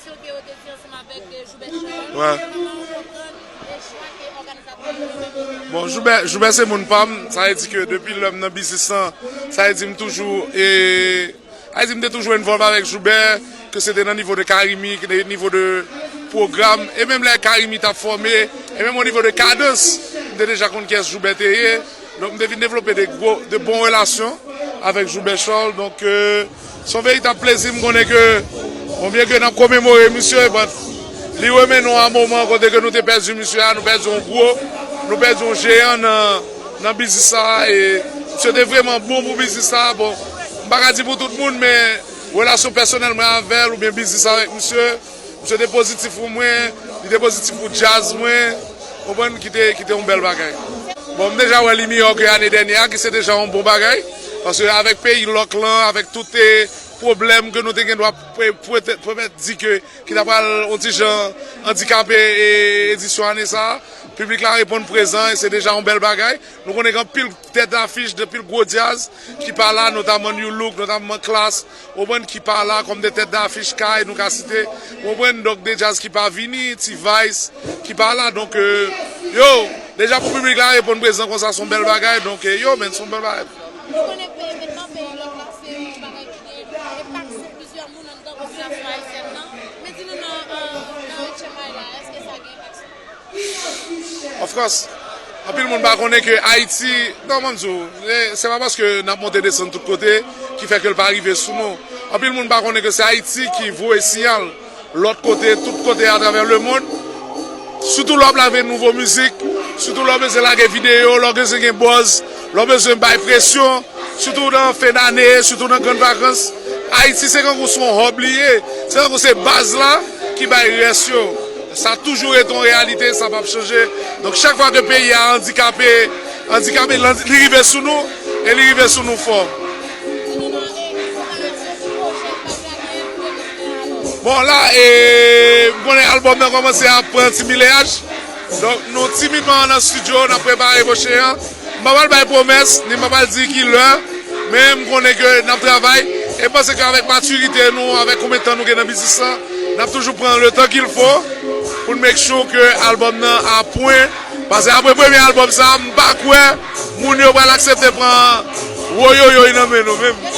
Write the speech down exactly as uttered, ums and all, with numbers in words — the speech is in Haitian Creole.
Ke yo te di ansanm avèk, eh, Joubert Charles. Wè. Kòman ou konprann, eh, chwa ke òganizatè yo fè pou yo? Bon, Joubert, Joubert se moun pa m. Sa vle di ke depi lè m nan biznis lan, sa vle di m toujou, eh, sa vle di m te toujou envolve avèk Joubert, ke se te nan nivo de Carimi, ke nan nivo de pwogram, e menm lè Carimi t ap fòme, e menm o nivo de kadans, m te deja konn kiyès Joubert te ye. Donk, m te vin devlope de gwo, de bon relasyon avèk Joubert Charles. Donk, euh, se yon veritab plezi. M konnen ke, bon, byen ke n ap komemore misye, but li remennen w a moman kote ke nou te pèdi misye a, nou pèdi yon gwo, nou pèdi yon jeyan nan, nan biznis sa a, e misye te vrèman bon pou biznis sa a. Bon, m pa ka di pou tout moun, men relasyon pèsonèl mwen avè l oubyen biznis avèk misye, misye te pozitif pou mwen, li te pozitif pou djaz mwen, konprann, ki te, ki te yon bèl bagay. Bon, m deja wè li miyò ke ane dènyè a, ki se deja yon bon bagay, paske avèk peyi lòk lan, avèk tout, eh, pwoblèm ke nou te gen dwa pwetèt di ke, ki ta pral yon ti jan andikape, eh, edisyon ane sa a, piblik la reponn prezan, e se deja yon bèl bagay. Nou konnen gen anpil tèt dafich, anpil gwo djaz ki pa la, notaman New Look, notaman Klass, ou konprann, ki pa la kòm de tèt dafich kay, nou ka site, ou konprann, donk de djaz ki pa vini, T-Vice, ki pa la, donk, euh, yo, deja pou piblik la reponn prezan konsa, se yon bèl bagay, donk, eh, yo, men se yon bèl bagay. Nou konnen ke evènman peyi lòk la, se yon bagay ki gen enpak sou plizyè moun anndan popilasyon ayisyèn nan, men di nou nan, euh, nan H M I la, èske sa gen enpak sou nou? Of course. Anpil moun pa konnen ke Ayiti, non, mwen di w, eh, se pa paske n ap monte desann tout kote ki fè ke l pa rive sou nou. Anpil moun pa konnen ke se Ayiti ki voye siyal lòt kote, tout kote atravè lemonn. Sitou lè w ap lage nouvo mizik, sitou lè w bezwen lage videyo, lè w bezwen gen buzz, lè w bezwen bay presyon, sitou nan fen dane, sitou nan grann vakans. Ayiti se kankou se yon hub li ye, se kankou se baz la ki bay rès yo. Sa toujou rete yon reyalite, sa p ap chanje. Donk, chak fwa ke peyi a andikape, andikape, li rive sou nou, e li rive sou nou fò. Bon, la, e, m konnen albòm nan kòmanse ap pran ti mileyaj. Donk, nou timidman nan estidyo, n ap prepare pwochen an. M pa pral bay pwomès, ni m pa pral di ki lè, men m konnen ke n ap travay. E m panse ke avèk matirite nou, avèk konbyen tan nou gen nan biznis lan, n ap toujou pran le temps qu'il faut pou n make sure ke albòm nan a pwen. Paske apre premye albòm sa, m pa kwè moun yo pral aksepte pran woyoyoy nan men nou menm.